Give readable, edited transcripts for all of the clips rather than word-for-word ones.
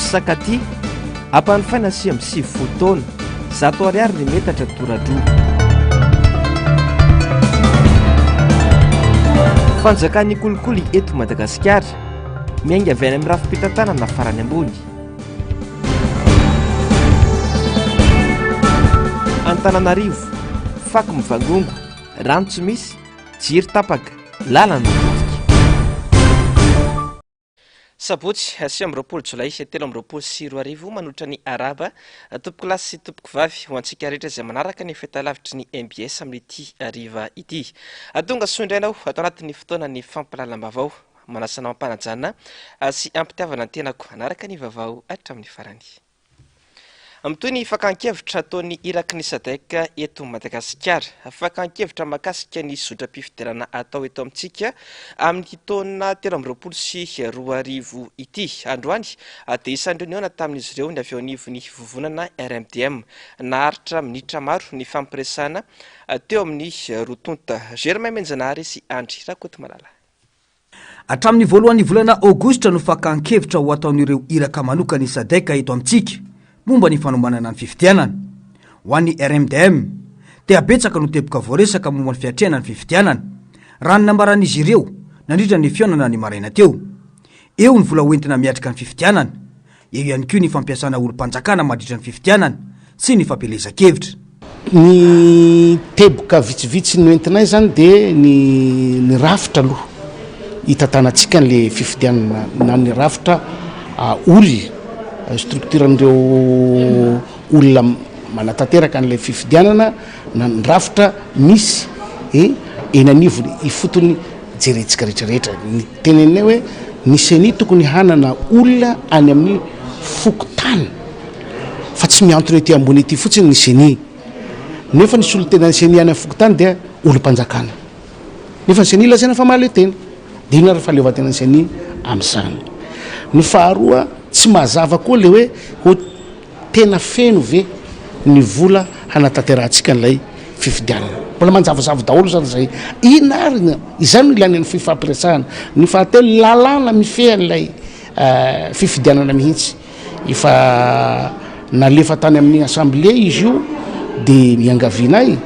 Sakatia, ampanofaina 99 taona, 100 ariary ny metatra toradroa. Fanjakan'ny kolikoly eto Madagasikara, miainga avy any amin'ny rafi-pitantanana farany ambony. Antananarivo, fako mivangongo, rano tsy misy, jiro tapaka, lalana potika. Sabotsy 29 jolay 2023 manolotra ny arahaba tompokolahy sy tompokovavy ho antsika rehetra izay manaraka ny fahitalavitry ny mbs amin'ity hariva ity. Tonga soa indray ianao ato anatin'ny fotoanan'ny fampahalalam-baovao. Manasa anao am-panajana sy am-pitiavana ny tenako hanaraka ny vaovao hatramin'ny farany. Mitohy ny fakan-kevitra ataon'ny iraky ny Sadec eto Madagasikara. Fakan-kevitra mahakasika ny zotram-pifidianana atao eto amintsika amin'ity taona 2023 ity. Androany dia isan'ireo nihaona tamin'izy ireo ny avy eo anivon'ny vovonana RMDM. Naharitra minitra maro ny fampiresahana teo amin'ny roa tonta. Germain Menjanahary sy Andry Rakotomalala. Hatramin'ny voalohan'ny volana aogositra no fakan-kevitra ho ataon'ireo iraka manokan'ny Sadec eto amintsika momba ny fanomanana ny fifidianana. Ho an'ny RMDM, dia betsaka no teboka voaresaka momba ny fiatrehana ny fifidianana, raha ny nambaran'izy ireo nandritra ny fihaonana ny maraina teo. Eo ny vola hoentina miatrika ny fifidianana, Eo ihany koa ny fampiasana olom-panjakana mandritra ny fifidianana sy ny fampielezan-kevitra. Ny teboka vitsivitsy noentinay izany dia ny ny rafitra aloha hitantanantsika an'ilay fifidianana na ny rafitra olona, structure an'ireo olona manatanteraka an'ilay fifidianana na ny rafitra misy eny anivony ifotony jerentsika rehetra rehetra. Ny teneninay hoe ny ceni tokony hanana olona any amin'ny fokontany fa tsy mihantona ety ambony ety fotsiny ny ceni. Nefa ny solontenan'ny ceni any amin'ny fokontany dia olom-panjakana. Nefa ny ceni lazaina fa mahaleo tena. Dia inona ary ny fahaleovantenan'ny ceni amin'izany? Ny faharoa tsy mazava koa ilay hoe ho Tena feno ve ny vola hanatanterahantsika an'ilay fifidianana? Mbola manjavozavo daholo izany izay. Inona ary ny, izany no ilaina ny fifampiresahana. Ny fahatelo, lalàna mifehy an'ilay fifidianana mihitsy. Efa nalefa tany amin'ny assemblée izy io dia iangavianay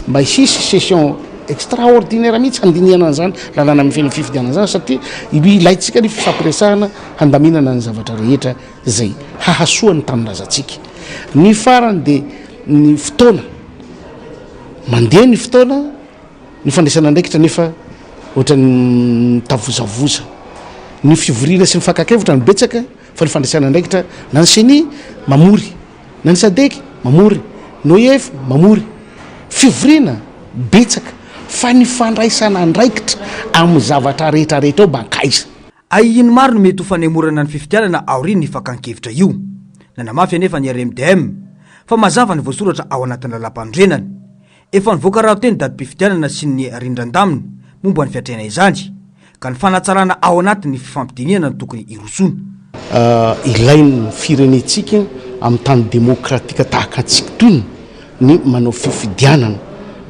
mba hisy session extraordinaire mihitsy handinihana an'izany lalàna mifehy ny fifidianana izany satria ilaintsika ny fifampiresahana handaminana ny zavatra rehetra. izay hahasoa ny tanindrazantsika. Ny farany dia ny fotoana, mandeha ny fotoana, ny fandraisana andraikitra nefa ohatran'ny mitavozavoza. Ny fivoriana sy ny fakan-kevitra no betsaka fa ny fandraisana andraikitra na ny ceni mamory, na ny sadec mamory, ny OIF mamory. Fivoriana betsaka fa ny fandraisana andraikitra amin'ny zavatra rehetra rehetra ao mankaiza? Ahiahian'ny maro ny mety ho fanemorana ny fifidianana aorian'ny fakan-kevitra io. Nanamafy anefa ny RMDM fa mazava ny voasoratra ao anatin'ny lalàmpanorenana. Efa nivoaka rahateo ny datim-pifidianana sy ny rindran-damina momba ny fiatrehana izany, ka ny fanatsarana ao anatin'ny fifampidinihana no tokony hirosoana. Ilain'ny firenentsika amin'ny tany demokratika tahaka antsika itony ny manao fifidianana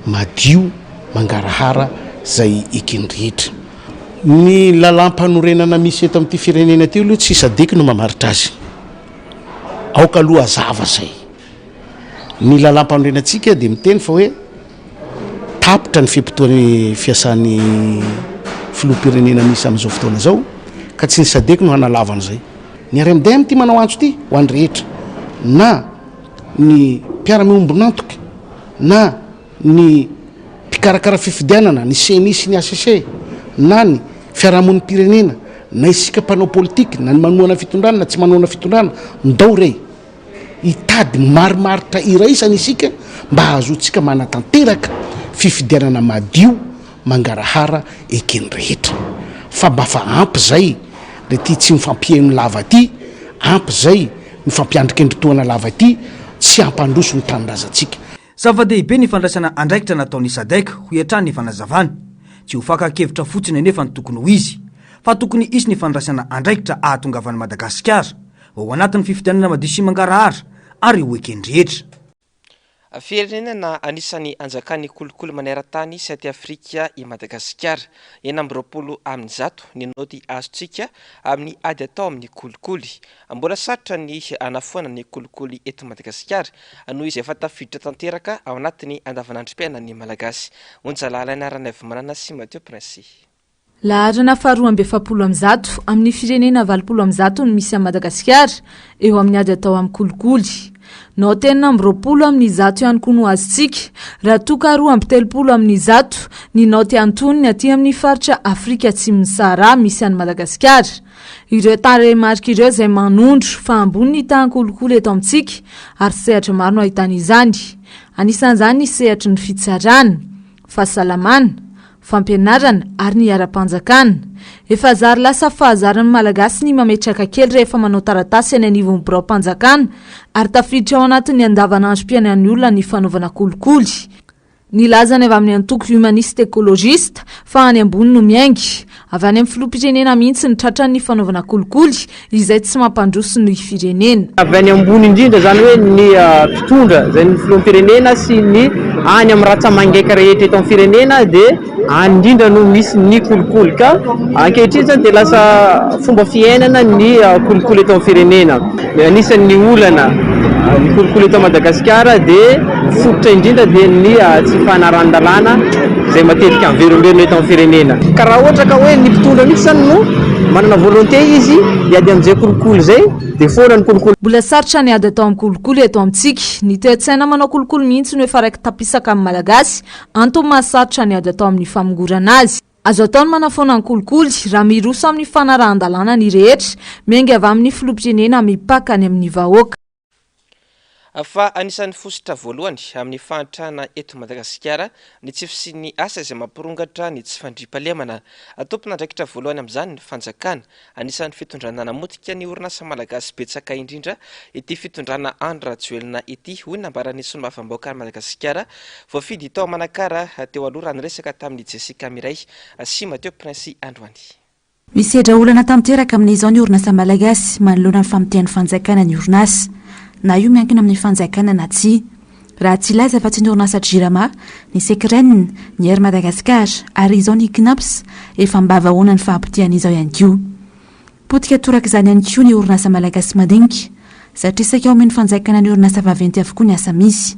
madio, mangarahara izay eken'ny rehetra. Ny lalàmpanorenana misy eto amin'ity firenena ity aloha tsy sadec no mamaritra azy. Aoka aloha hazava izay. Ny lalàmpanorenantsika dia miteny fa hoe tapitra ny fe-potoan'ny fiasan'ny filoham-pirenena misy amin'izao fotoana izao ka tsy ny sadec no hanalava an'izay. Ny RMDM ity manao antso ity ho an'ny rehetra na ny mpiara-miombon'antoka na ny mpikarakara fifidianana, ny ceni sy ny hcc, na ny fiarahamonim-pirenena, na isika mpanao politika, na ny manohana fitondrana na tsy manohana fitondrana, ndao re hitady marimaritra iraisana isika mba hahazoantsika manatanteraka fifidianana madio, mangarahara, eken'ny rehetra. Fa mba fa ampy izay ry ity tsy mifampiheno lava ity, ampy izay mifampiandrikendritohana lava ity, tsy hampandroso ny tanindrazantsika. Zava-dehibe ny fandraisana andraikitra nataon'ny Sadec, hoy hatrany ny fanazavany. Tsy ho fakan-kevitra fotsiny anefa no tokony ho izy, fa tokony hisy ny fandraisana andraikitra ahatongavan'i Madagasikara ho ao anatin'ny fifidianana madio sy mangarahara ary ho eken'ny rehetra. Firenena anisan'ny anjakan'ny kolikoly maneran-tany sy aty Afrika i Madagasikara. 126 ny naoty azontsika amin'ny ady atao amin'ny kolikoly. Mbola sarotra ny hanafoana ny kolikoly eto Madagasikara noho izy efa tafiditra tanteraka ao anatin'ny andavanandrom-piainan'ny Malagasy. Onja Lalaina Ranaivomanana sy Mathieu Prince. Laharana faharoa 142 amin'ny firenena 180 no misy an'i Madagasikara eo amin'ny ady atao amin'ny kolikoly. Naoty 126 ihany koa no azontsika, raha toa ka 132 ny naoty antonony aty amin'ny faritra Afrika Atsimon'i Sahara misy an'i Madagasikara. Ireo tarehimarika ireo izay manondro fa ambony ny tahan-kolikoly eto amintsika ary sehatra maro no ahitana izany. Anisan'izany ny sehatry ny fitsarana, fahasalamana, fampianarana ary ny ara-panjakana. Efa zary lasa fahazaran'ny Malagasy ny mametraka kely rehefa manao taratasy any anivon'ny biraom-panjakana ary tafiditra ao anatin'ny andavanandrom-piainan'ny olona ny fanaovana kolikoly. Nilaza ny avy amin'ny antoko Humaniste Ecologiste fa any ambony no miainga. Avy any amin'ny filoham-pirenena mihitsy ny tratran'ny fanaovana kolikoly izay tsy mampandroso ny firenena. Avy any ambony indrindra, izany hoe ny mpitondra, izay ny filoham-pirenena sy ny any amin'ny ratsa-mangaika rehetra eto amin'ny firenena dia any indrindra no misy ny kolikoly. Ka ankehitriny izany dia lasa fomba fiainana ny kolikoly eto amin'ny firenena. Anisan'ny olana ny kolikoly eto Madagasikara dia ny fototra indrindra dia ny tsy fanarahan-dalàna izay matetika miverimberina eto amin'ny firenena. Ka raha ohatra ka hoe ny mpitondra mihitsy izany no manana volonté izy hiady amin'izay kolikoly izay dia foana ny kolikoly. Mbola sarotra ny ady atao amin'ny kolikoly eto amintsika. Ny toe-tsaina manao kolikoly mihitsy no efa raiki-tapisaka amin'ny Malagasy, antony mahasarotra ny ady atao amin'ny famongorana azy. Azo atao ny manafoana ny kolikoly raha miroso amin'ny fanarahan-dalàna ny rehetra, miainga avy amin'ny filoham-pirenena mipaka any amin'ny vahoaka. Fa anisan'ny fositra voalohany amin'ny fahantrana eto Madagasikara ny tsy fisian'ny asa izay mampirongatra ny tsy fandriampahalemana. Tompon'andraikitra voalohany amin'izany ny fanjakana. Anisan'ny fitondrana namotika ny orinasa malagasy betsaka indrindra ity fitondrana Andry Rajoelina ity, hoy ny nambaran'ny solombavambahoakan'i Madagasikara voafidy tao Manakara teo aloha raha niresaka tamin'i Jessica Mireille sy Mathieu Prince androany. Misedra olana tanteraka amin'izao ny orinasa malagasy manoloana ny famotehan'ny fanjakana ny orinasa, na io miankina amin'ny fanjakana na tsia. Raha tsy hilaza afa-tsy ny orinasa Jirama, ny Secren, ny Air Madagascar ary izao ny Cnaps, efa am-bavahoana ny fahapotehan'izao ihany koa. Potika torak'izany ihany koa ny orinasa malagasy madinika, satria saika omen'ny fanjakana ny orinasa vaventy avokoa ny asa misy.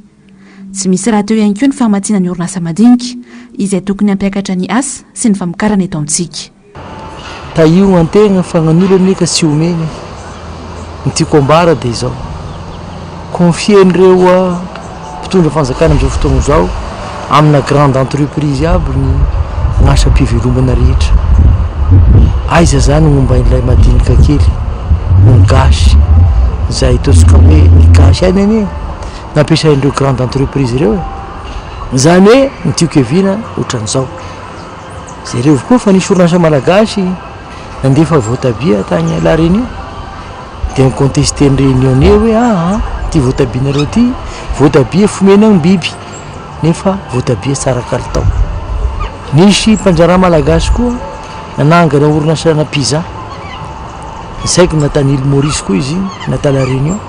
Tsy misy rahateo ihany koa ny famatsiana ny orinasa madinika, izay tokony hampiakatra ny asa sy ny famokarana eto amintsika. Tahio antegna fa gnan'olo anie ka tsy omegna e. Ny tiako ambara dia izao, confier-nireo mpitondra fanjakana amin'izao fotoagna izao amina grande entreprise aby ny gn'asam-pivelomana rehetra. Aiza zany momba ilay madinika kely, ny gasy, izay ataontsika hoe ny gasy ihany anie nampiasain'ireo grande entreprise ireo e. Izany hoe ny tiako hiaviana ohatran'izao. Jereo koa fa nisy orinasa malagasy nandefa voatabia tany La Réunion dia ni-contester ny Réunionnais hoe aa ity voatabianareo ity voatabia fomena ny biby nefa voatabia tsara kalitao. Nisy mpandraharaha malagasy koa nanangana orinasana pizza, tsy haiko na tany Île Maurice koa izy iny na tany La Réunion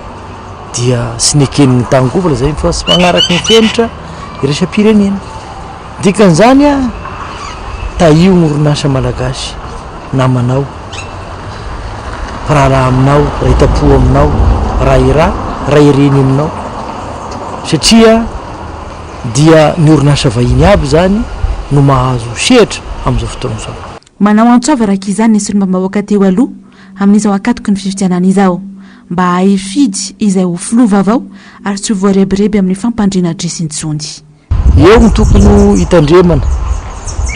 dia tsy neken'ny tany koa fa lazainy fa tsy magnaraka ny fenitra iraisam-pirenena. Dikan'izany a, tahio ny orinasa malagasy namanao, mpiraharaha aminao, ray tampo aminao, ray ra, ray reny aminao satria dia ny orinasa vahiny aby izany no mahazo sehatra amin'izao fotoana izao. Manao antso avo araka izany ny solombavambahoaka teo aloha amin'izao ankatoky ny fifidianana izao mba hahay hifidy izay ho filoha vaovao ary tsy ho voarebireby amin'ny fampandriana adresy intsony. Eo no tokony ho hitandremana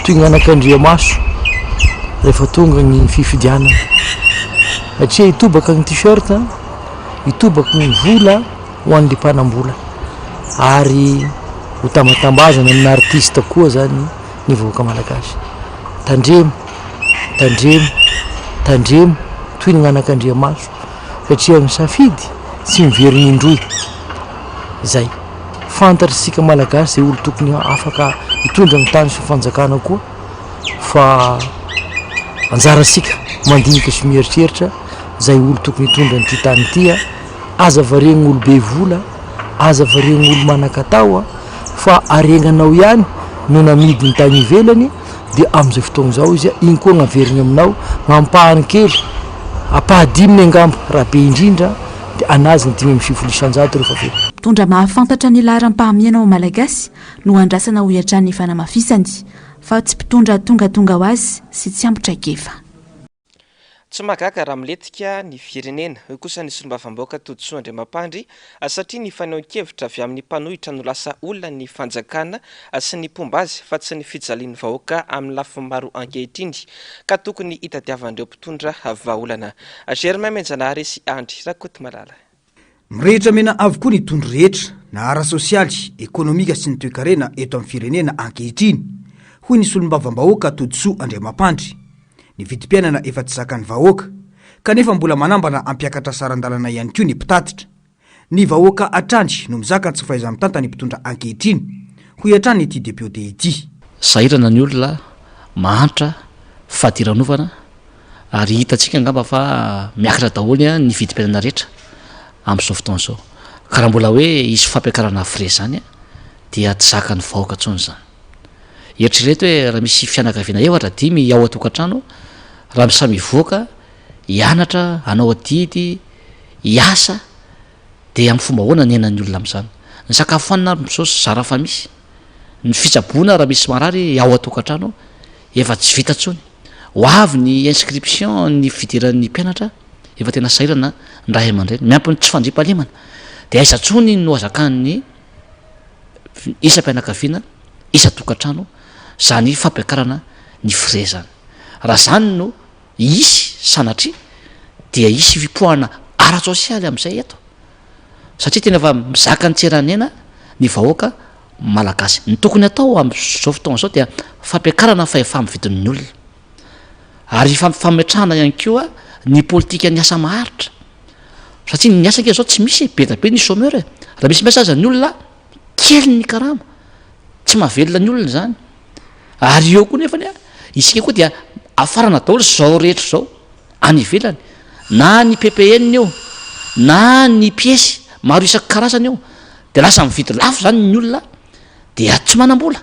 toy ny anakandriamaso rehefa tonga ny fifidianana satria hitobaka ny t-shirt, hitobaka ny vola ho an'ilay mpanam-bola ary ho tambatambazana amina artiste koa zany ny vahoaka malagasy. Tandremo, tandremo, tandremo toy ny anakandriamaso satria ny safidy tsy miverina indroa izay. Fantatr'isika Malagasy izay olo tokony afaka hitondra ny tany sy ny fanjakana koa fa anjarantsika mandinika sy mieritreritra izay olo tokony hitondra an'ity tany ity a! Aza variagna olo be vola, Aza varian'ny olo manan-katao fa haregnanao ihany no namidiny tany ivelany dia amin'izao fotoagna izao izy iny koa averigny aminao ampahany kely, ampahadiminy angamba raha be indrindra dia anazy ny 95% rehefa avy eo. Mpitondra mahafantatra ny laharam-pahamehana ho Malagasy no andrasana hoy hatrany ny fanamafisany fa tsy mpitondra tongatonga ho azy sy tsy ampy traikefa. Tsy mahagaga raha milentika ny firenena, hoy kosa ny solombavambahoaka Todisoa Andriamampandry, satria ny fanehoan-kevitra avy amin'ny mpanohitra no lasa olan'ny fanjakana sy ny mpomba azy fa tsy ny fijalian'ny vahoaka amin'ny lafiny maro ankehitriny ka tokony hitadiavan'ireo mpitondra vahaolana. Germain Menjanahary sy Andry Rakotomalala. Mirehitra mena avokoa ny tondro rehetra, na ara-sosialy, ekonomika sy ny toekarena eto amin'ny firenena ankehitriny, hoy ny solombavambahoaka Todisoa Andriamampandry. Ny vidim-piainana efa tsy zakan'ny vahoaka, kanefa mbola manambana hampiakatra saran-dalana ihany koa ny mpitatitra. Ny vahoaka hatrany no mizaka ny tsy fahaiza-mitantan'ny mpitondra ankehitriny, hoy hatrany ity depiote ity. Sahirana ny olona, mahantra, fadiranovana. Ary hitantsika angamba fa miakatra daholo ny vidim-piainana rehetra amin'izao fotoana izao. Ka raha mbola hoe hisy fampiakarana frais izany dia tsy zakan'ny vahoaka intsony izany. Eritrereto hoe raha misy fianakaviana efatra, dimy ao an-tokantrano, raha samy hivoaka hianatra, hanao adidy, hiasa dia amin'ny fomba ahoana ny iainan'ny olona amin'izany? Ny sakafo hanina ary amin'izao zara fa misy. Ny fitsaboana raha misy marary ao an-tokantrano efa tsy vita intsony. Ho avy ny inscription ny fidiran'ny mpianatra, efa tena sahirana ny ray aman-dreny, miampy ny tsy fandriampahalemana. Dia aiza intsony no hazakan'ny isam-pianakaviana, isan-tokantrano izany fampiakarana ny frais izany. Raha izany no hisy sanatria dia hisy fipoahana ara-tsosialy amin'izay eto. Satria tena efa mizaka ny tseran'aina ny vahoaka Malagasy. Ny tokony atao amin'izao fotoana izao dia fampiakarana ny fahefa-mividin'ny olona. Ary fametrahana ihany koa ny politikan'ny asa maharitra. Satria ny asa ange izao tsy misy e, be dia be ny chômeur e. Raha misy miasa aza ny olona, kely ny karama. Tsy mahavelona ny olona izany. Ary eo koa nefany, isika koa dia afarana daholo izao rehetra izao any ivelany. Na ny PPN io, na ny piesy maro isan-karazany io. Dia lasa mividy lafo izany ny olona dia tsy manam-bola.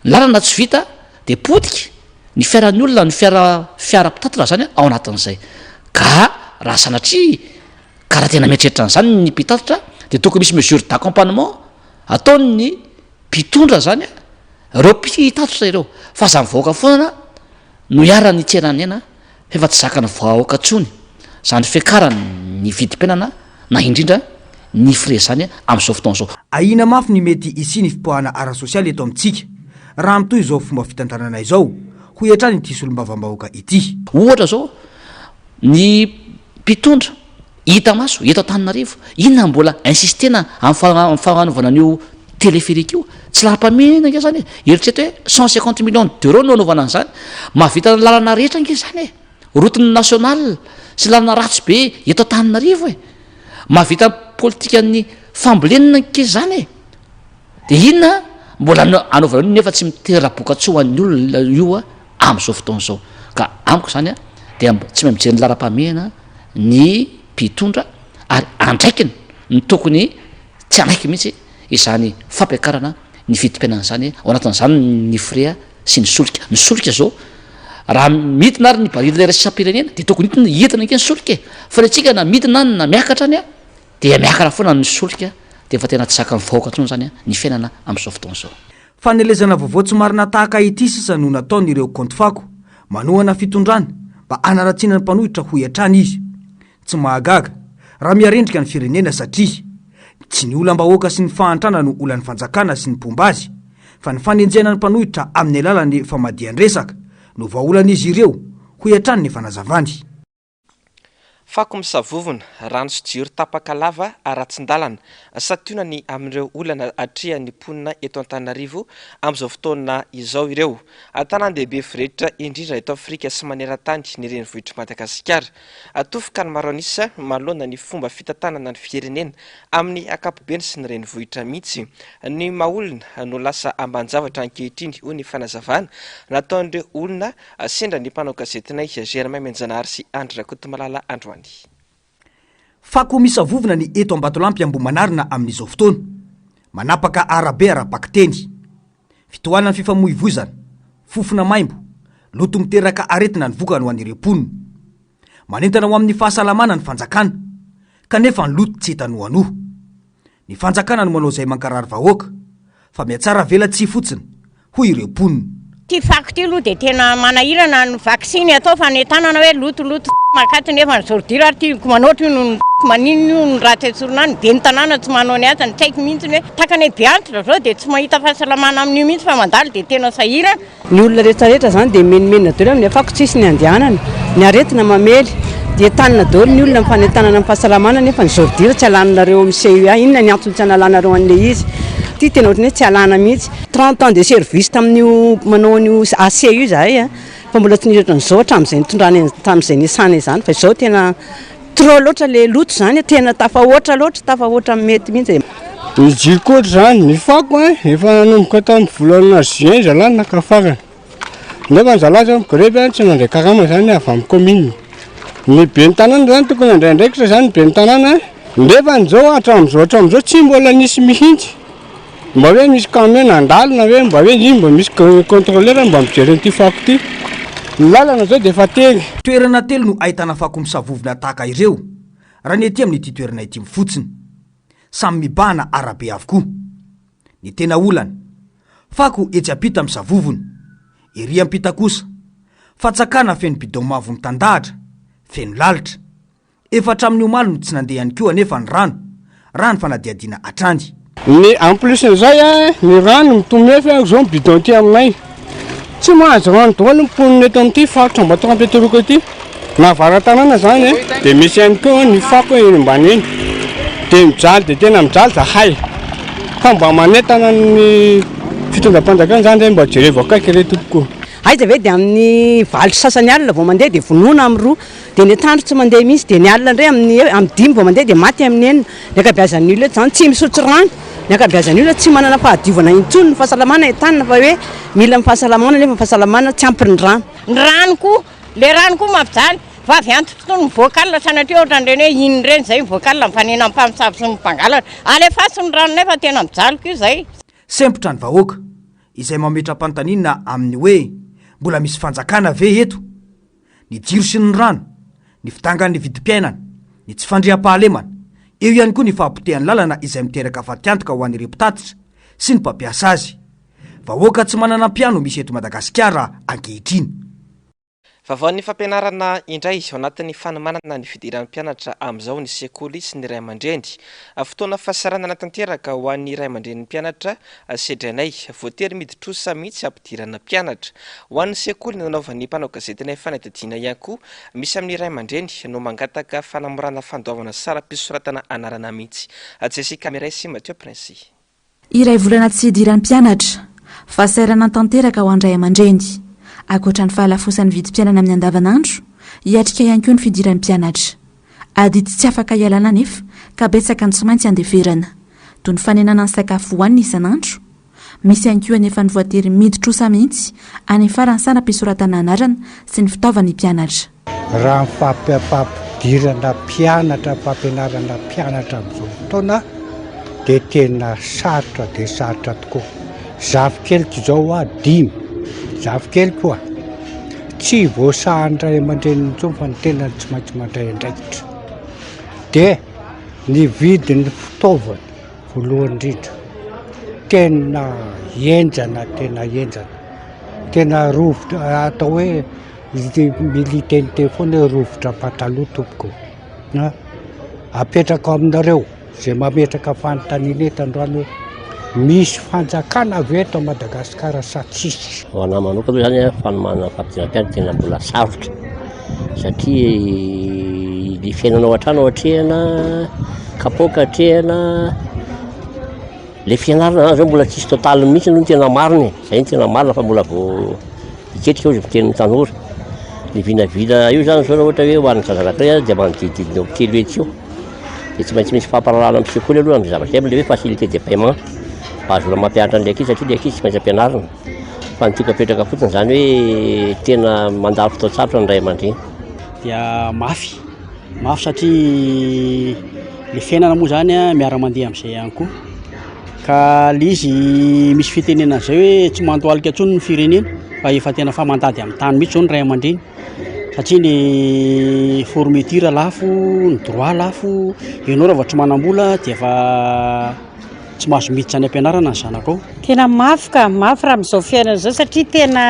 Ny lalana tsy vita dia potika ny fiaran'ny olona, ny fiara fiara mpitatitra izany ao anatin'izay. Ka raha sanatria ka raha tena mieritreritra an'izany ny mpitatitra dia tokony misy mesure d'accompagnement ataon'ny mpitondra izany ireo mpitatitra ireo. Fa aza mivoaka foana no iharan'ny tsenan'aina fa efa tsy zakan'ny vahoaka intsony izany fiakaran'ny vidim-piainana na indrindra ny frais izany amin'izao fotoana izao. Ahiana mafy ny mety hisian'ny fipoahana ara-sosialy eto amintsika raha mitohy izao fomba fitantanana izao, hoy hatrany ity solombavambahoaka ity. Ohatra izao, ny mpitondra hita maso eto Antananarivo, inona no mbola insistena amin'ny fanaovana an'io téléphérique io? Tsy laharam-pahamehana ange izany e! Eritrereto hoe 150 millions d'euros no anaovana an'izany, mahavita ny lalana rehetra ange izany e! Route nationale sy lalana ratsy be eto Antananarivo e! Mahavita politikan'ny fambolena ange izany e! Dia inona mbola anaovana an'io nefa tsy mitera-bokatsoa ho an'ny olona io amin'izao fotoana izao. Ka amiko izany dia tsy mahay mijery ny laharam-pahamehana ny mpitondra ary andraikiny no tokony tsy hanaiky mihitsy izany fampiakarana ny vidim-piainana izany, ao anatin'izany ny frais sy ny solika. Ny solika izao raha midina ary ny baril iraisam-pirenena dia tokony hidina hidina ange ny solika e! Fa ny antsika na midina any na miakatra any dia miakatra foana ny solika dia efa tena tsy zakan'ny vahoaka intsony izany ny fiainana amin'izao fotoana izao. Fanelezana vaovao tsy marina tahaka ity sisa no nataon'ireo kaonty fako manohana fitondrana mba hanaratsiana ny mpanohitra hoy hatrany izy. Tsy mahagaga raha miharendrika ny firenena satria tsy ny olam-bahoaka sy ny fahantrana no olan'ny fanjakana sy ny mpomba azy fa ny fanenjehana ny mpanohitra amin'ny alalan'ny famadihan-dresaka no vahaolan'izy ireo hoy hatrany ny fanazavany. Fako misavovona, rano sy jiro tapaka lava aratsin-dalana. Santionany amin'ireo olana atrehan'ny mponina eto Antananarivo amin'izao fotoana izao ireo. Tanàn-dehibe voretra indrindra eto Afrika sy maneran-tany ny renivohitr'i Madagasikara. Tofoka ny maro an'isa manoloana ny fomba fitantanana ny firenena amin'ny ankapobeny sy ny renivohitra mihitsy. Ny maha olona no lasa ambanin-javatra ankehitriny, hoy ny fanazavana nataon'ireo olona Sendra ny mpanao gazetinay Germain Menjanahary sy Andry Rakotomalala androany. Fako misavovona ny eto Ambatolampy Ambohimanarina amin'izao fotoana. Manapaka arabe ara-bakiteny. Fitohanan'ny fifamoivoizana, fofona maimbo, loto miteraka aretina ny vokany ho an'ireo mponina. Manentana ho amin'ny fahasalamana ny fanjakana, kanefa ny loto tsy hita noanoa. Ny fanjakana no manao izay mankarary vahoaka, fa mihatsara velatsihy fotsiny, hoy ireo mponina. Ity fako ity aloha dia tena manahirana ny vaksiny atao fanentanana hoe loto loto makaty nefa ny ordure ary tiako manoatra io noho ny maninona io ny ratsy esorina any, ben'ny tanàna tsy manao ny asany tsy haiko mihitsy hoe tahaka ny be antitra zao dia tsy mahita fahasalamana amin'io mihitsy fa mandalo dia tena sahirana. Ny olona rehetra rehetra zany dia mimenomenona daholo amin'ny fako tsisy ny andehanana, ny aretina mamely, dia entanina daholo ny olona amin'ny fanentanana amin'ny fahasalamana nefa ny ordure tsy alanareo amin'ny CUA, inona ny antony tsy analanareo an'ilay izy, ity tena ohatran'ny hoe tsy alana mihitsy. 30 ans de service tamin'io manao an'io AC io izahay a, fa mbola tsy nisy ohatran'izao hatramin'izay nitondrany tamin'izay niasana izany fa izao tena trop loatra le loto izany, tena tafahoatra loatra, tafahoatra amin'ny mety mihitsy e. Ny jiro koa ohatr'izany, ny fako a, efa nanomboka tamin'ny volana juin zalahy naka farany, nefa ny zalahy zao migrevy a, tsy mandray karama zany avy amin'ny commune, ny ben'ny tanàna zany tokony handray andraikitra zany ny ben'ny tanàna, nefa zao hatramin'izao hatramin'izao tsy mbola nisy mihitsy. Mba hoe misy camion nandalo na hoe mba hoe iny mba misy contrôleur mba mijery an'ity fako ity. Ny lalana zao dia efa tery. Toerana telo no ahitana fako misavovona tahaka ireo, raha ny ety amin'ity toerana ity fotsiny. Samy mibahana arabe avokoa. Ny tena olana, fako etsy ampita misavovona, ery ampita kosa, fatsakana feno bidon mavo mitandahatra, feno lalitra. Efa hatramin'ny omaly no tsy nandeha ihany koa anefa ny rano, raha ny fanadihadiana hatrany. Ny en plus n'izay a, ny rano mitomefy a, zao ny bidon aty aminay, tsy mahazo rano daholo ny mponina eto amin'ity faritra Ambatolampy-Betroka ity, na avara-tanàna zany a, dia misy ihany koa ny fako eny ambany eny, dia mijaly dia tena mijaly zahay, ka mba manentana ny fitondram-panjakana zany re mba jerevo akaiky re tompoko. Aiza ve dia amin'ny valo sy sasany alina vao mandeha dia vonoina amin'ny roa. Dia ny atoandro tsy mandeha mihitsy, dia ny alina indray amin'ny amin'ny dimy vao mandeha dia maty amin'ny enina. Ny ankabeazan'ny olona eto izany tsy misotro rano, ny ankabeazan'ny olona tsy manana fahadiovana intsony, ny fahasalamana entanina fa hoe mila ny fahasalamana nefa ny fahasalamana tsy ampy ny rano. Ny rano koa, le rano koa mampijaly, vavy antitra itony mivoaka alina sanatria ohatran'ireny hoe inn ireny izay mivoaka alina mifanena amin'ny mpamosavy sy ny mpangalatra, alefaso ny ranonay fa tena mijaly koa izay. Sempotra ny vahoaka, izay mametra-panontaniana amin'ny hoe mbola misy fanjakana ve eto? ny jiro sy ny rano, ny fidangan'ny vidim-piainana, ny tsy fandriampahalemana, eo ihany koa ny fahapotehan'ny lalana izay miteraka fatiantoka ho an'ireo mpitatitra sy ny mpampiasa azy. Vahoaka tsy manana mpiahy no misy eto Madagasikara ankehitriny. Vaovaon'ny fampianarana indray, ao anatin'ny fanomanana ny fidiran'ny mpianatra amin'izao ny sekoly sy ny ray aman-dreny. Fotoana fahasahiranana tanteraka ho an'ny ray aman-drenin'ny mpianatra Sedrainay, voatery midi-trosa mihitsy hampidirana mpianatra. Ho an'ny sekoly nanaovan'ny mpanao gazetinay fanadihadiana ihany koa, misy amin'ny ray aman-dreny no mangataka fanamorana fandoavana saram-pisoratana anarana mihitsy. Jessica Mireille sy Mathieu Princy. Iray volana tsy hidiran'ny mpianatra. Fahasahiranana tanteraka ho an-dray aman-dreny. Ankoatra ny fahalafosan'ny vidim-piainana amin'ny andavanandro, hiatrika ihany koa ny fidiran'ny mpianatra. Adidy tsy afaka ialana anefa ka betsaka ny tsy maintsy andeferana, toy ny fanenana ny sakafo hohanina isan'andro. Misy ihany koa anefa ny voatery midi-trosa mihitsy any faran'ny saram-pisoratana anarana sy ny fitaovan'ny mpianatra. Raha ny fampidirana mpianatra, fampianarana mpianatra amin'izao fotoana dia tena sarotra dia sarotra tokoa. Zafikeliko izao aho dimy, zafikeliko a! Tsy voasahan'ny ray aman-dreniny intsony fa ny tenany tsy maintsy mandray andraikitra. Dia ny vidin'ny fitaovana voalohany indrindra, tena henjana, tena henjana, tena rovitra atao hoe militeniteny foana hoe rovitra pataloha tompoko a! Apetrako aminareo. Izay mametraka fanontaniana eto androany hoe misy fanjakana ve eto Madagasikara sa tsisy? Ho anah manokana aloha zany fanomanana fampidirana-mpianatra tena mbola sarotra satria le fiainana ao an-trano atrehina, kapoaka atrehina, le fianarana zany zao mbola tsisy total mihitsy aloha ny tena marina e, zay ny tena marina fa mbola vao hiketrika hozy ny fitenin'ny tanora, ny vinavina io zany zao raha ohatra hoe ho an'ny zaza anankiray dia manodidididina eo amin'ny telo hetsy eo. Dia tsy maintsy misy fampahalalalana amin'ny sekoly aloha amin'izay zavatra izay, amin'ilay hoe facilité de paiement mba ahazoana mampianatra an'ilay ankizy satria ilay ankizy tsy maintsy ampianarina. Fa ny tiako apetraka fotsiny izany hoe tena mandalo fotoan-tsarotra ny ray aman-dreny. Dia mafy, mafy satria le fiainana moa zany a miara-mandeha amin'izay ihany koa. Ka le izy misy fitenenana izay hoe tsy mandohalika intsony ny firenena fa efa tena fa mandady amin'ny tany mihitsy izao ny ray aman-dreny satria ny fourniture lafo, ny droit lafo, ianao raha vao tsy manam-bola dia efa tsy mahazo miditra any am-pianarana ny zanakao. Tena mafy ka, mafy raha amin'izao fiainana izao satria tena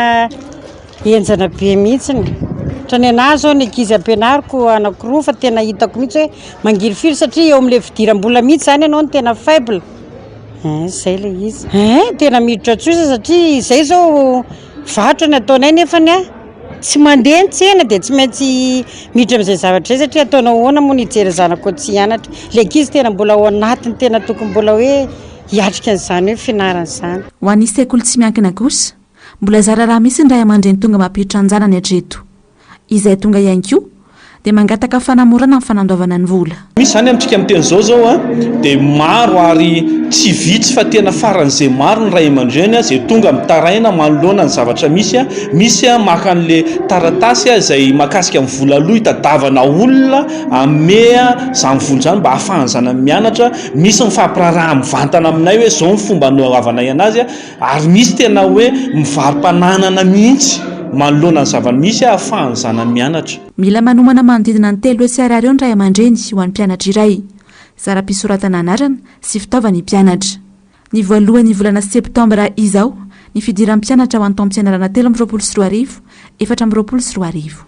henjana be mihitsy. Ohatran'ny anah zao ny ankizy ampianariko anankiroa fa tena hitako mihitsy hoe mangirifiry satria eo amin'ilay fidiram-bola mihitsy zany ianao no tena faible. Ein, zay ilay izy. Ein, tena miditra an-tsosa satria izay zao varotra ny ataonay nefany an tsy mandeha ny tsena dia tsy maintsy miditra amin'izay zavatra izay satria ataonao ahoana moa ny hijery ny zanakao tsy hianatra. Ilay ankizy tena mbola ao anatiny tena tokony mbola hoe hiatrika an'izany hoe fianarana izany. Ho an'ny sekoly tsy miankina kosa, Mbola zara raha misy ny ray aman-dreny tonga mampiditra an-janany hatreto. Izay tonga ihany koa dia mangataka fanamorana amin'ny fanandoavana ny vola. Misy izany amintsika miteny izao izao an, dia maro ary tsy vitsy fa tena faran'izay maro ny ray aman-dreny izay tonga mitaraina manoloana ny zavatra misy an, misy an maka an'le taratasy izay mahakasika ny vola aloa hitadavana olona hanome izany vola izany mba hahafahan'ny zanany mianatra, misy mifampiraharaha mivantana aminay hoe izao ny fomba anaovanay anazy an, Ary misy tena hoe mivaro-pananana mihitsy manoloana ny zava-misy ahafahan'ny zanany mianatra. Mila manomana manodidina ny 300 ariary eo ny ray aman-dreny ho an'ny mpianatra iray. Zara-pisoratana anarana sy fitaovan'ny mpianatra. Ny voalohan'ny volana septambra izao ny fidiran'ny mpianatra ho an'ny taom-pianarana 2023, 2024.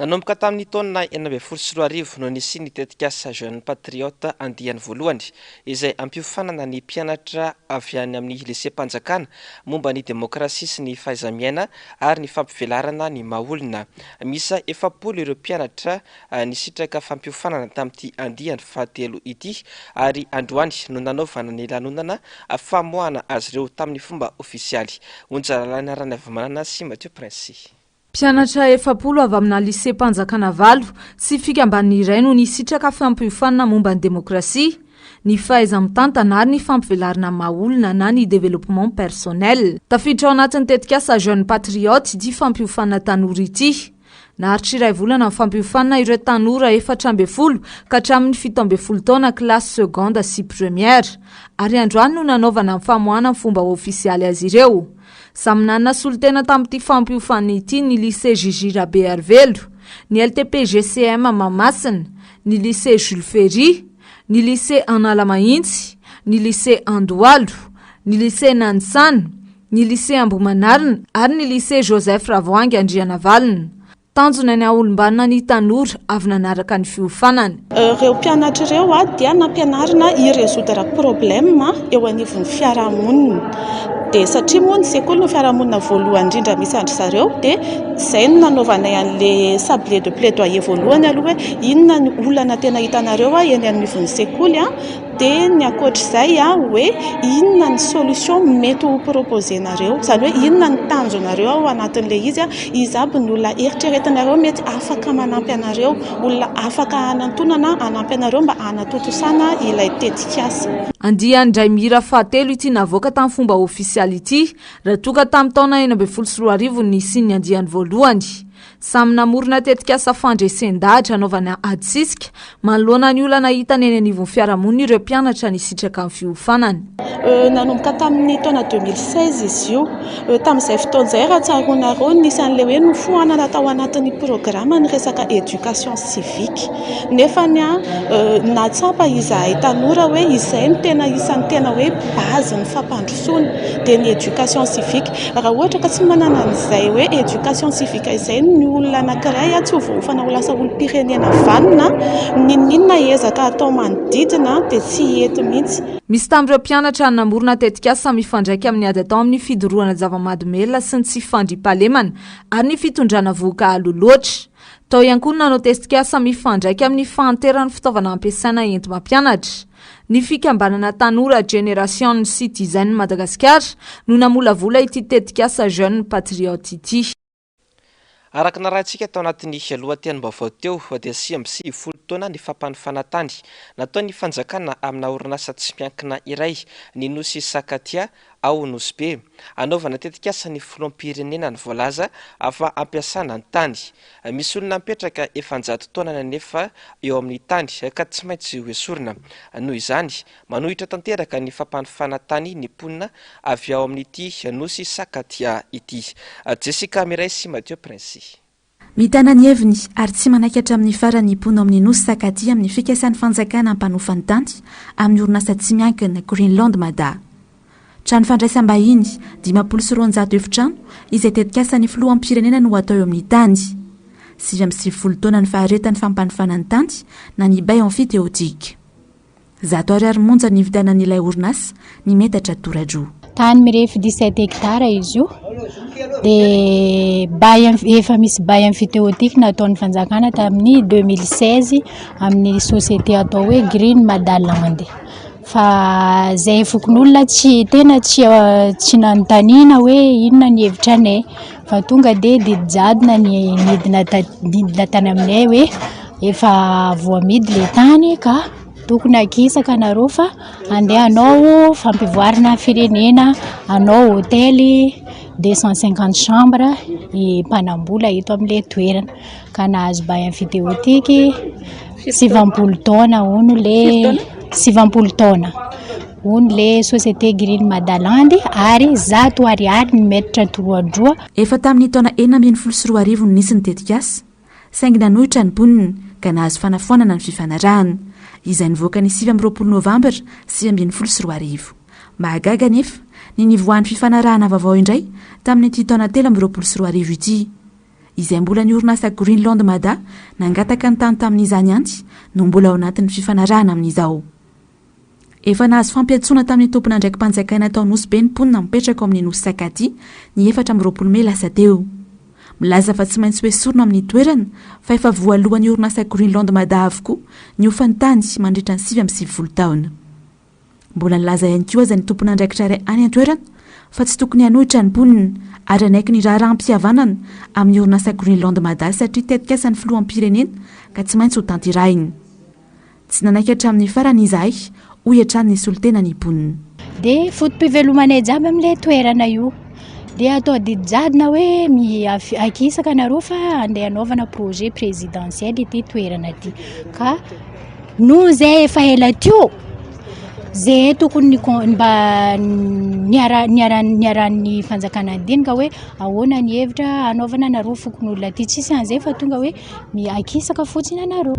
Nanomboka tamin'ny taona 2016 no nisian'ny tetikasa Jeunes Patriotes andiany voalohany, izay ampiofanana ny mpianatra avy any amin'ny liseam-panjakana momba ny demokrasia sy ny fahaiza-miaina ary ny fampivelarana ny maha-olona. Miisa 40 ireo mpianatra nisitraka fampiofanana tamin'ity andiany fahatelo ity ary androany no nanaovana ny lanonana famoahana azy ireo tamin'ny fomba ofisialy. Onja Lalaina Ranaivomanana sy Mathieu Prince. Mpianatra 40 avy amina liseam-panjakana valo sy fikambanana iray no nisitraka fampiofanana momba ny demokrasia, ny fahaiza-mitantana ary ny fampivelarana maha olona na ny développement personnel. Tafiditra ao anatin'ny tetikasa Jeunes Patriotes ity fampiofanana tanora ity. Naharitra iray volana ny fampiofanana ireo tanora 14 ka hatramin'ny 17 taona kilasy seconde sy première. Ary androany no nanaovana ny famoahana amin'ny fomba ofisialy azy ireo. Samy nanana solontena tamin'ity fampiofanana ity ny Lycée JJ Rabearivelo, ny LTP GCM Mahamasina, ny Lycée Jules Ferry, ny Lycée Analamahitsy, ny Lycée Andohalo, ny Lycée Nanisana, ny Lycée Ambohimanarina ary ny Lycée Joseph Ravoahangy Andrianavalona. Tanjona ny haolombanona ny tanora avy nanaraka ny fiofanana. Ireo mpianatra ireo dia nampianarina hi-résoudre problème eo anivon'ny fiarahamonina. Dia satria moa ny sekoly no fiarahamonina voalohany indrindra misy an-dry zareo dia izay no nanaovanay an'ilay sablier de plaidoyer voalohany aloha hoe inona ny olana tena hitanareo eny anivon'ny sekoly. Dia ny ankoatr'izay hoe inona ny solution mety ho proposer-nareo, izany hoe inona ny tanjonareo ao anatin'ilay izy, iza aby ny olona eritreretinareo mety afaka manampy anareo, olona afaka hanantonana hanampy anareo mba hanatontosana ilay tetikasa. Andiany indray mihira fahatelo ity navoaka tamin'ny fomba ofisialy ity, raha toa ka tamin'ny taona 2016 no nisian'ny andiany voalohany. Samy namorona tetikasa fandresen-dahatra hanaovana adisisika manoloana ny olana hitany eny anivon'ny fiarahamonina ireo mpianatra nisitraka ny fiofanana. Nanomboka tamin'ny taona 2016 izy io. Tamin'izay fotoana izay raha tsaroanareo nisy an'ilay hoe nofoanana tao anatin'ny programa ny resaka éducation civique. Nefa nahatsapa izahay tanora hoe izay no tena isan'ny tena hoe base ny fampandrosoana dia ny éducation civique. Raha ohatra ka tsy manana an'izay hoe éducation civique izay ny olona anankiray, tsy ho voaofana ho lasa olom-pirenena vanona, n'inon'inona ezaka atao manodidina dia tsy hety mihitsy. Misy tamin'ireo mpianatra namorona tetikasa mifandraika amin'ny ady atao amin'ny fidorohana zava-mahadomelina sy ny tsy fandriampahalemana ary ny fitondrana vohoka aloha loatra. Tao ihany koa ny nanao tetikasa mifandraika amin'ny fahanteran'ny fitaovana ampiasaina enti-mampianatra. Ny fikambanana tanora Generation Citizen Madagascar no namolavola ity tetikasa Jeune Patriote ity. Araka ny narahintsika tao anatin'ny lohatenim-baovao teo dia 99 taona ny fampanofana tany nataon'ny fanjakana amina orinasa tsy miankina iray ny Nosy Sakatia. Ao Nosy Be, hanaovana tetikasa ny filoham-pirenena ny voalaza fa hampiasana ny tany. Misy olona mipetraka efa an-jato taonany anefa eo amin'ny tany ka tsy maintsy hoesorina. Noho izany, manohitra tanteraka ny fampanofana tany ny mponina avy ao amin'ity Nosy Sakatia ity. Jessica Miray sy Mathieu Princy. Mitana ny heviny ary tsy manaiky hatramin'ny farany ny mponina ao amin'ny Nosy Sakatia amin'ny fikasan'ny fanjakana hampanofa ny tany amin'ny orinasa tsy miankina Greenland Mada. Trano fandraisam-bahiny, 250 efitrano, izay tetikasan'ny filoham-pirenena no hatao eo amin'ny tany. 99 taona ny faharetan'ny fampanofana ny tany na ny bail emphytéotique. 100 ariary monja ny nividianan'ilay orinasa ny metatra tora-droa. Tany mirefy 17 hectares izy io dia bail efa misy bail emphytéotique nataon'ny fanjakana tamin'ny 2016 amin'ny société atao hoe Green Madaland. Fa zay fokonolona tsy tena tsy tsy nanontaniana hoe inona ny hevitra anay fa tonga dia didy jadona ny nidina nidina tany aminay hoe efa voamidy le tany ka tokony hakisaka nareo fa andeha hanao fampivoarana firenena, hanao hôtely 250 chambres ny mpanambola eto amin'ilay toerana. Ka nahazo bail emphytéotique 90 taona hono le 90 taona hono le société Green Madaland ary 100 ariary ny mètre toroandroa. Efa tamin'ny taona 2016 no nisy ny tetikasa, saingy nanohitra ny mponina ka nahazo fanafoanana ny fifanarahana, izay nivoaka ny 29 novambra 2019. Mahagaga anefa ny nivoahan'ny fifanarahana vaovao indray tamin'ity taona 2023 ity. Izay mbola ny orinasa Greenland Mada nangataka ny tany tamin'izany ihany no mbola ao anatin'ny fifanarahana amin'izao. Efa nahazo fampiantsoana tamin'ny tompon'andraiki-panjakana tao Nosy Be ny mponina mipetraka ao amin'ny Nosy Sakatia ny 24 mey lasa teo. Milaza fa tsy maintsy hoesorina amin'ny toerana fa efa voaloan'ny orinasa Greenland Mada avokoa ny hofan'ny tany mandritra ny 99 taona. Mbola nilaza ihany koa aza ny tompon'andraikitra iray any an-toerana fa tsy tokony hanohitra ny mponina ary hanaiky ny raharaham-pihavanana amin'ny orinasa Greenland Mada satria tetikasan'ny filoham-pirenena ka tsy maintsy hotanterahina. Tsy nanaiky hatramin'ny farany izahay, hoy hatrany ny solontena ny mponina. Dia foto-pivelomanay jiaby amin'ilay toerana io. Dia atao didy jadona hoe akisaka nareo fa andeha hanaovana projet présidentiel ity toerana ity. Ka Noho zay efa ela teo, zay tokony mba niara niara niarahan'ny fanjakana nidinika hoe ahoana ny hevitra hanaovana anareo fokonolona aty, tsisy an'izay fa tonga hoe miakisaka fotsiny anareo,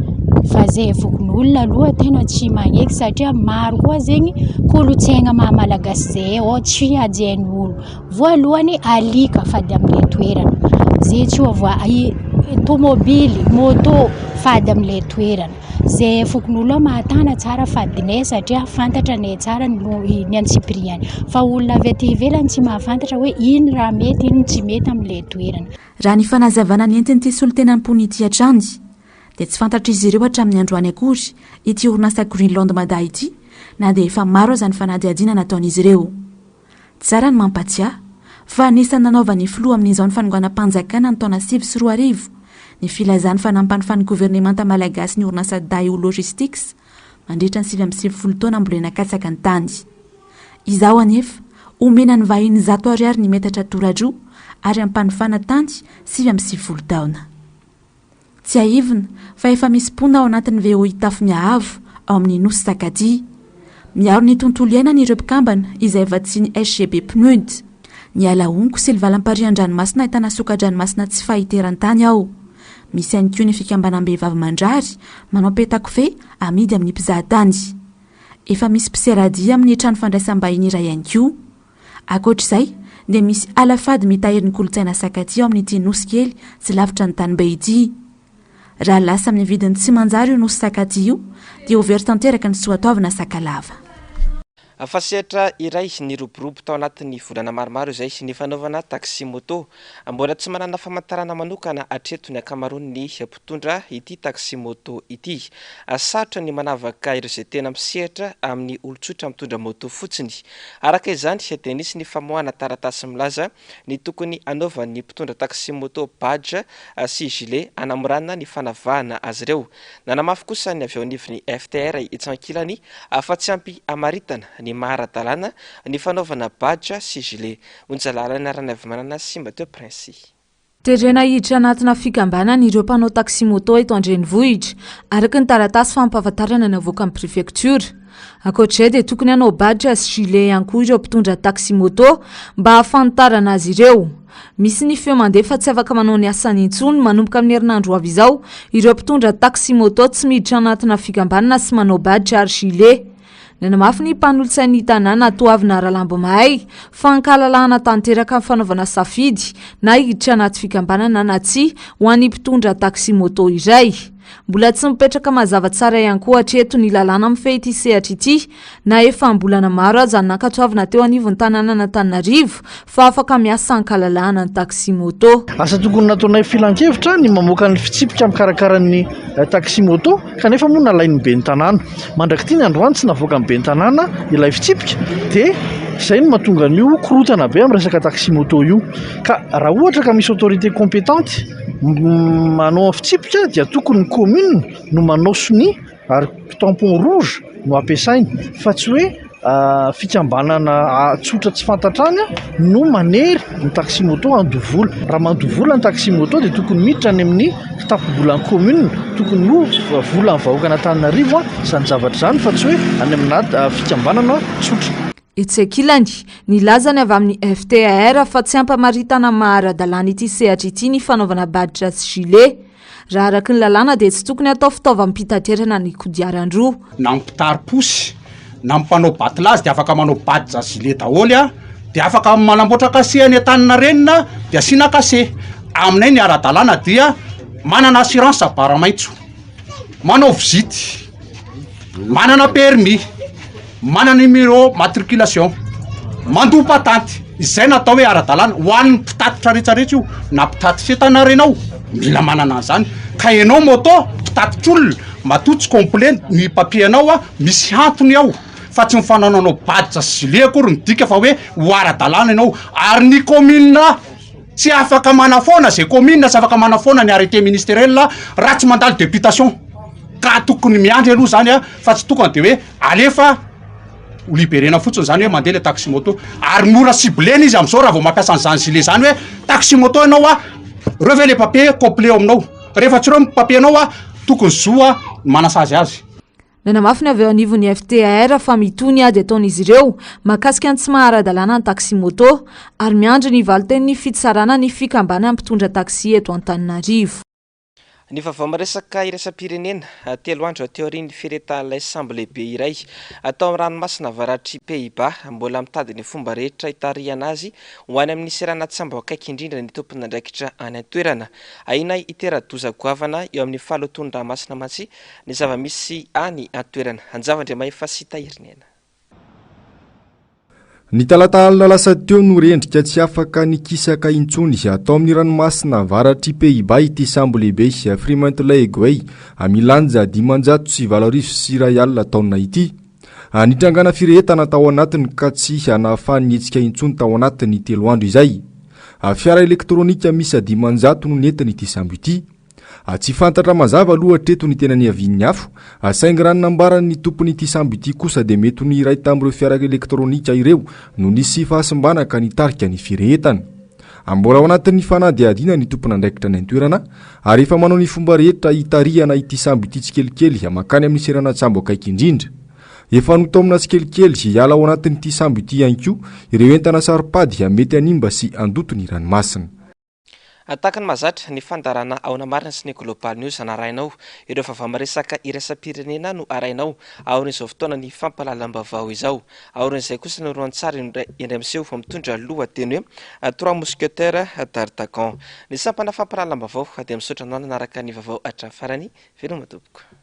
fa zay fokonolona aloha tena tsy magneky satria maro koa zegny kolontsaigna maha malagasy zay ao tsy hajain'ny olo. Voalohany alika fady amin'ilay toerana, zay tsy ho voa- tomobily, moto fady amin'ilay toerana, zay fokonolona mahatana tsara fadinay satria fantatra anay tsara ny lo- ny antsipiriany fa olona avy aty ivelany tsy mahafantatra hoe ino raha mety ino tsy mety amin'ilay toerana. Raha ny fanazavana nentin'ity solontenan'ny mponina ity hatrany dia tsy fantatr'izy ireo hatramin'ny androany akory ity orinasa Greenland Mada ity na dia efa maro aza ny fanadihadiana nataon'izy ireo. Tsara ny mampatsiahy fa anisan'ny nanaovan'ny filoha amin'izao ny fanonganam-panjakana ny taona 2009 ny filazany fa nampanofan'ny governemanta malagasy ny orinasa Daewoo Logistics mandritra ny 99 taona ambolena katsaka ny tany. Izao anefa, omena ny vahiny 100 ariary ny metatra tora-droa ary ampanofana tany 99 taona. Tsiahivina fa efa misy mponina ao anatin'ny VOI Tafo Miahavo ao amin'ny Nosy Sakadia. Miaro ny tontolo iainana ireo mpikambana izay vatsian'ny SGB PNUD. Ny ala honko sy ny valamparian-dranomasina ahitana soka-dranomasina tsy fahita eran-tany ao. Misy ihany koa ny fikambanam-behivavy mandrary manao petakofehy amidy amin'ny mpizahatany. Efa misy mpiseradia amin'ny trano fandraisam-bahiny iray ihany koa. Ankoatra izay, dia misy ala fady mitahiry ny kolontsaina Sakatia ao amin'ity nosy kely tsy lavitra ny tanibe ity. Raha lasa amin'ny vidiny tsy manjary io nosy Sakatia io, dia ho very tanteraka ny soatoavina Sakalava. Fa sehatra iray niroborobo tao anatin'ny volana maromaro izay ny fanaovana taxi-moto. Mbola tsy manana famantarana manokana hatreto ny ankamaroan'ny mpitondra ity taxi-moto ity. Sarotra ny manavaka ireo izay tena misehatra amin'ny olon-tsotra mitondra moto fotsiny. Araka izany dia nisy ny famoahana taratasy milaza ny tokony hanaovan'ny mpitondra taxi-moto badge sy gilet hanamorana ny fanavahana azy ireo. Nanamafy kosa ny avy eo anivon'ny FTR etsy ankilany fa tsy ampy hamaritana ny. ny maha ara-dalàna ny fanaovana badge sy gilet. Onja Lalana Ranaivomanana sy Mathieu Princy. Terena hiditra anatina fikambanana ireo mpanao taxi-moto eto an-drenivohitra, araka ny taratasy fampahafantarana navoakan'ny prefektiora. Ankoatra izay dia tokony hanao badge sy gilet ihany koa ireo mpitondra taxi-moto mba hahafantarana azy ireo. Misy ny feo mandeha fa tsy afaka manao ny asany intsony manomboka amin'ny herinandro ho avy izao ireo mpitondra taxi-moto tsy miditra anatina fikambanana sy manao badge ary gilet. Nanamafy ny mpanolotsain'ny tanàna Toavina Ralambomahay fa ankahalalahana tanteraka ny fanaovana safidy na hiditra anaty fikambanana na tsia ho an'ny mpitondra taxi-moto iray. Mbola tsy mipetraka mazava tsara ihany koa hatreto ny lalàna mifehy ity sehatra ity na efa am-bolana maro aza nankatoavina teo anivon'ny tanànan'Antananarivo fa afaka miasa ankahalalahana ny taxi-moto. Asa tokony nataonay filankevitra ny mamoaka ny fitsipika mikarakara ny taxi-moto kanefa moa nalain'ny ben'ny tanàna. Mandrak'ity ny androany tsy navoakan'ny ben'ny tanàna ilay fitsipika dia izay no mahatonga an'io korontana be amin'ny resaka taxi-moto io. Ka raha ohatra ka misy autorité compétente manao fitsipika dia tokony ny commune no manao sonia ary tampon rouge no ampiasaina fa tsy hoe fikambanana tsotra tsy fantatra any no manery ny taxi moto handoa vola. Raha mandoa vola ny taxi moto dia tokony miditra any amin'ny kitapom-bolan'ny commune, tokony ho volan'ny vahoakan'Antananarivo izany zavatra izany fa tsy hoe any amina fikambanana tsotra. Etsy ankilany, nilaza ny avy amin'ny FTAR fa tsy ampamaritana maha ara-dalàna ity sehatra ity ny fanaovana badge sy gilet. Raha araka ny lalàna dia tsy tokony hatao fitaovam-pitaterana ny kodiaran-droa. Na ny mpitari-posy na ny mpanao batilazy dia afaka manao badge gilet daholo a, dia afaka manamboatra cachet any Antaninarenina dia asiana cachet. Aminay ny ara-dalàna dia manana assurance bara maitso, manao visite, manana permis. Manana numéro matriculation, mandoa patanty, izay no atao hoe ara-dalàna, ho an'ny mpitatitra rehetra rehetra io, na mpitatitra entana ary ianao, mila manana an'izany, ka ianao moto mpitatitra olona, matoa tsy complet ny papier anao a, misy antony ao, fa tsy ny fanaonanao badge sy gilet akory midika fa hoe ho ara-dalàna ianao, ary ny commune tsy afaka manafoana izay commune tsy afaka manafoana ny arrêté ministériel raha tsy mandalo députation, ka tokony miandry aloha zany a, fa tsy tokony de hoe Alefa ho liberena fotsiny zany hoe mandeha le taxi moto ary mora ciblena izy am'zao raha vao mampiasa an'zany gilet zany hoe taxi moto ianao a, reo ve le papier complet ao aminao, rehefa tsy reo ny papier nao a tokony zo a ny manasazy azy. Nanamafy ny avy eo anivon'ny FTAR fa mitohy ny ady ataon'izy ireo mahakasika ny tsy maha ara-dalàna ny taxi moto ary miandry ny valin-tenin'ny fitsarana ny fikambanan'ny mpitondra taxi eto Antananarivo. Ny vaovao miresaka iraisam-pirenena, telo andro aty aorian'ny firetan'ilay sambo lehibe iray tao amin'ny ranomasina avaratr'i Pays-Bas, mbola mitady ny fomba rehetra hitarihana azy ho any amin'ny seranan-tsambo akaiky indrindra ny tompon'andraikitra any an-toerana. Ahiana hitera-doza goavana eo amin'ny fahalotoan'ny ranomasina mantsy ny zava-misy any an-toerana. Anjavandriamahefa sy Tahiriniaina. Ny talata alina lasa teo no rendrika tsy afaka nikisaka intsony tao amin'ny ranomasina avaratr'i Pays-Bas ity sambo lehibe Fremantle Eguay milanja 1580 taonina ity. Nitrangana firehetana tao anatiny ka tsy nahafahany nihetsika intsony tao anatin'ny telo andro izay. Fiara elektronika miisa 500 no nentin'ity sambo ity. Tsy fantatra mazava aloha hatreto ny tena niavian'ny afo, saingy raha ny nambaran'ny tompon'ity sambo ity kosa dia mety ho ny iray tamin'ireo fiara elektronika ireo no nisy fahasimbana ka nitarika ny firehetana. Mbola ao anatin'ny fanadihadiana ny tompon'andraikitra any an-toerana ary efa manao ny fomba rehetra hitarihana ity sambo ity tsikelikely mankany amin'ny seranan-tsambo akaiky indrindra. Efa notaomina tsikelikely hiala ao anatin'ity sambo ity ihany koa ireo entana saro-pady mety hanimba sy handoto ny ranomasina. Tahaka ny mahazatra, ny fandaharana Ahoana Marina sy ny Global News anarahinao. Ireo vaovao miresaka iraisam-pirenena no arahinao aorian'izao fotoanan'ny fampahalalam-baovao izao. Aorian'izay kosa ny horonantsary indray miseho vao mitondra lohateny hoe Trois Mousquetaires d'Ardagan. Ny sampana fampahalalam-baovao dia misaotra anao nanaraka ny vaovao hatramin'ny farany. Veloma tompoko.